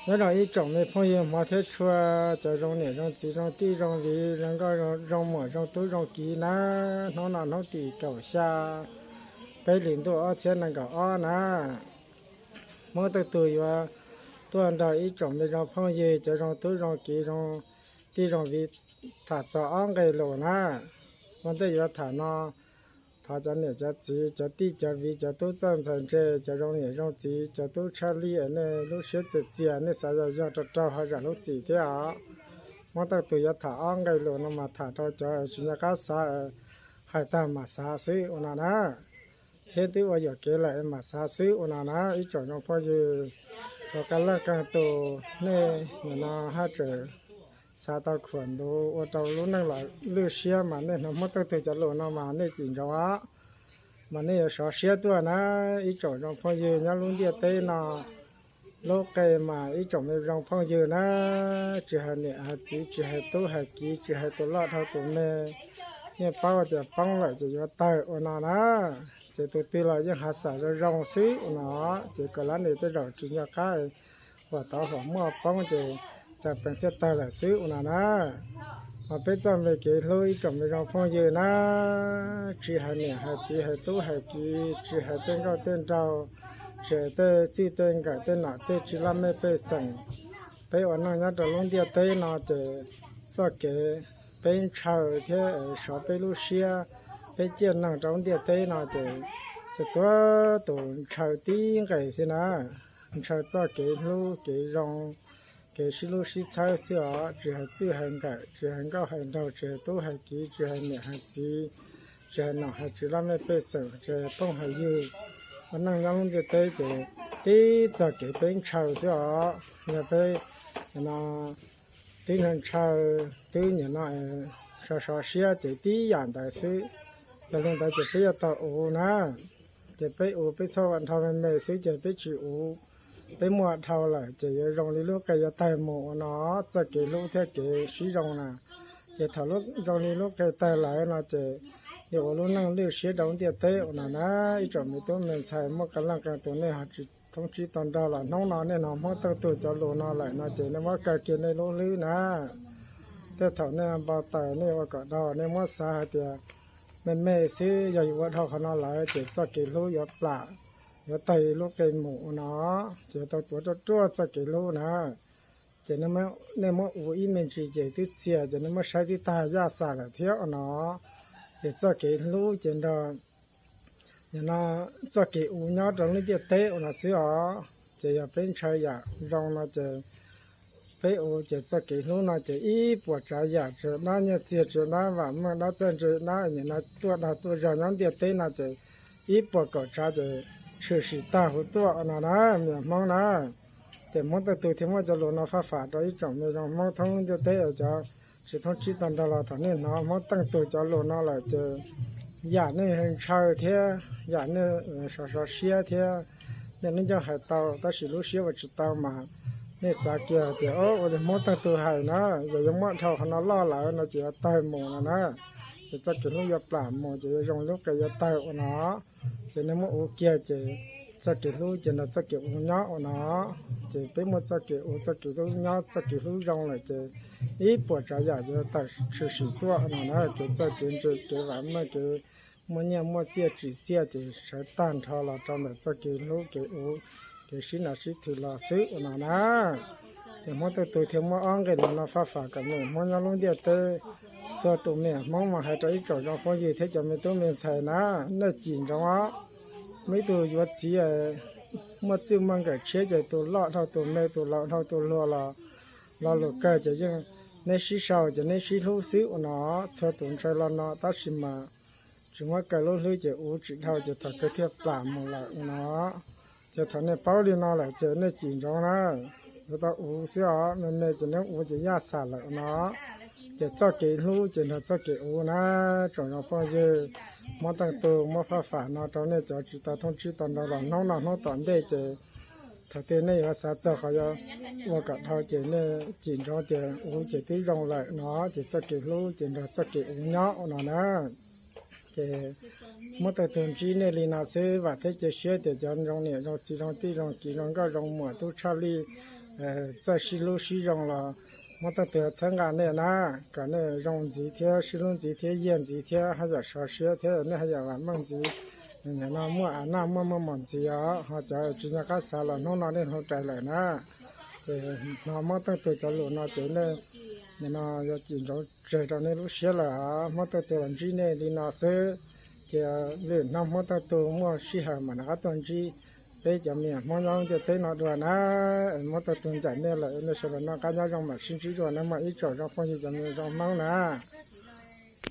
Nyob zoo ib tsoom me phooj ywg hmov thiab tshua, cov zoo niam zoo txiv zoo tij zoo viv zoo nkauj zoo muam zoo tub zoo kiv na. Hnub no hnub tim kaum xya, peb hlis ntuj ob txhiab nees nkaum ob na, Hmoob Tooj Tug yuav tuaj nrog ib tsoom me zoo phooj ywg cov zoo tub zoo kiv zoo tij zoo viv tham txog ob nqe lus na. Ua ntej yuav tham no, thov cov niam cov txiv cov tij cov viv cov tub txawj ntxhais ntse cov zoo niam zoo txiv cov tub tshaj lij es nej lub siab txias txias nej xav yog yog rau rau ho zam lub txim thiab os. Hmoob Tooj Tug yuav tham ob nqe lus no mas tham rau cov tsis nco qab xav, hais tag mam xav xwb ua no na, thiab twb ua yuam kev lawm mam xav xwb ua no na ib tsoom zoo phooj ywg. Thov qee leej qee tus nej nim no haj tseem xav tau khuam ntuv ua rau lub neej los lwj siab mas nej hnov Hmoob Tooj Tug cov lus no mas nej cim ntsoov os, mas nej yuav sov siab tuaj na ib tsoom zoo phooj ywg nyob lub ntiaj teb no. Lub qe mas ib tsoom me zoo phooj ywg na, tsis hais niam hais txiv tsis hais tub hais kiv tsis hais tus loj dhau tus me, nej paub tias poob lawm ces yuav tawg ua no na. Ces tus twg los yeej hav xam zoo zoo xwb ua no, ces kom lab nws tej zaum tsis nco qab, uas tau huam muaj poob ces cov pees thiaj tawg lawm xwb ua no na. Mas peb txoj me kev hlub ib tsoom me zoo phooj ywg na, tsis hais niam hais txiv hais tub hais kiv tsis hais tej nkauj tej nraug, tsis hais tej txij tej nkawm tej nom tej tswv laj mej pej xeem, peb ua neej nyob rau lub ntiaj teb no ces txoj kev peb ntshaw thiab sov peb lub siab, peb ciaj neeg rau lub ntiaj teb no ces txhua txhua tus ntshaw tib nqes xwb na, ntshaw txoj kev hlub kev zoo, kev sib hlub sib txhawb xwb os, tsis hais txij hais nkawm tsis hais nkauj hais nraug tsis hais tub hais kiv tsis hais niam hais txiv, tsis hais nom hais tswv laj mej pej xeem tsis hais phooj hais ywg, ua neej nyob lub ntiaj teb ces tib txoj kev peb ntshaw xwb os. Yog peb no twb ntshaw, twb nim no sov sov siab ces tib yam ntawd xwb. Yog li ntawd ces peb yuav tau uv na, ces peb uv peb txhob ua dhau me me xwb ces peb tsis uv, peb muaj dhau lawm ces yuav zoo li lub qe yuav tawg mus ua no, txoj kev hlub thiab kev sib zoo na. Ces thaum zoo li lub qe tawg lawm no ces yuav ua lub neej lwj siab rau lub ntiaj teb ua no na. Ib tsoom me tub me ntxhais muaj qee leej qee tus nej ho tsis thoob tsib tau nrog los hnub no nej hnov Hmoob Tooj Tug cov lus no lawm no ces nej muab kaw kiag nej lub hlwb na. Tej thaum nej npau taws nej ua kom dhau nej muab xav hais tias me me xwb, yog yuav ua dhau qhov no lawm ces txoj kev hlub yuav plam, yuav tawg lub qe mus ua no, ces yuav tau tuav ruaj ruaj txoj kev hlub na. Ces nej muab uv ib me ntsis ces twb txias ces nej muab saib twb tag yaj xam lawm thiab ua no. Ces txoj kev hlub ces nrog nim no txoj kev uv nyob rau lub ntiaj teb ua no xwb os. Ces yog peb ntshaw yam zoo no ces peb uv ces txoj kev hlub no ces ib puas tsav yam tsav dab nyiaj txiag tsav dab vam meej dab txawj ntse dab nim no tuaj dag tuaj zog nyob ntiaj teb no ces ib puas kaum tsav ces tshwm sim tag huv tuaj no na, me nyuam Hmoob na. Ces Hmoob Tooj Tug thiaj muab cov lus no faj fam rau ib tsoom me zoo Hmoob thoob ntiaj teb cov tsis thoob tsib tau nrog los thaum nej hnov Hmoob Tooj Tug cov lus no lawm ces yam nej ntshaw thiab yam nej sov sov siab thiab nej lub ncauj hais tau tab sis lub siab ua tsis tau mas nej xav kiag tias ua li Hmoob Tooj Tug hais na, yog yuav muab dhau qhov no loj lawm no ces yuav tawg mus no na. Ces txoj kev hlub yuav plam mus ces yuav zoo lub qe yuav tawg ua no. Ces nej muab uv kiag ces txoj kev hlub ces nrog txoj kev uv nyob ua no. Ces peb muaj txoj kev uv txoj kev hlub nyob txoj kev hlub zoo lawm ces ib puas tsav yam yuav tawm tshwm sim tuaj no na. Ces txoj kev ntse kev vam meej kev muaj nyiaj muaj txiaj tsim txiaj ces sawv tag nrho los rau ntawm txoj kev hlub kev uv kev sib nam sib thwm los xwb ua no na. Ces Hmoob Tooj Tug thiaj muab ob nqe lus no faj fam kom me nyuam Hmoob nyob lub ntiaj teb. Txhua tus me nyuam Hmoob mas hais rau ib tsoom zoo phooj ywg thiab cov me tub me ntxhais na, nej cim ntsoov os. Muaj ib tug yuav txiv muaj txij muaj nkawm tshiab ces tus loj dhau tus me tus laus dhau tus hluas los lo lus kawg ces yeej neb sib sau ces neb sib hlub xwb ua no. Txhua tus ntshaw lo no tab sis mas tsis muab kaw lub hlwb ces uv tsis dhau ces thaum kawg thiaj plam mus lawm ua no. Ces thaum nej paub li no lawm ces nej cim ntsoov na, yuav tau uv xwb os, me me ces neb uv ces yaj xam lawm ua no. Ces txoj kev hlub ces nrog txoj kev uv na, tsoom zoo phooj ywg. Hmoob Tooj Tug muab faj fam no rau nej cov tsis tau thoob tsib tau nrog los hnub no hnub tom ntej ces thaum twg nej yuav xav txog qhov yuav ua kom dhau ces nej cim ntsoov tias uv ces twb zoo lawm no, ces txoj kev hlub ces nrog txoj kev uv nyob ua no na. Ces Hmoob Tooj Tug ntsib nej li no xwb, vam thiab cia siab tias cov zoo niam zoo txiv zoo tij zoo kiv zoo nkauj zoo muam tub tshaj lij Txawj sib hlub sib zoo los Hmoob Tooj Tug txhawb nqa nej na, kom nej zoo ntxiv thiab sib hlub ntxiv thiab yiag ntxiv thiab haj yam sov siab thiab nej haj yam vam meej ntxiv. Nim no muaj av noj muaj muaj mos ntxiv os, ho cov tsis nco qab xav los hnub no nej hnov rais lawm na. Ces hnov Hmoob Tooj Tug cov lus no ces nej nim no yuav cim ntsoov tseg rau nej lub siab lawm os. Hmoob Tooj Tug los ntsib nej li no xwb, ces lwm hnub Hmoob Tooj Tug muaj sij hawm mam rov qab tuaj ntsib peb cov me nyuam Hmoob nyob ntiaj teb no dua na. Hmoob Tooj Tug ncaim nej lawm, nej sawv daws noj qab nyob zoo mam sib ntsib dua na mog, ib tsoom zoo phooj ywg cov me nyuam zoo Hmoob na.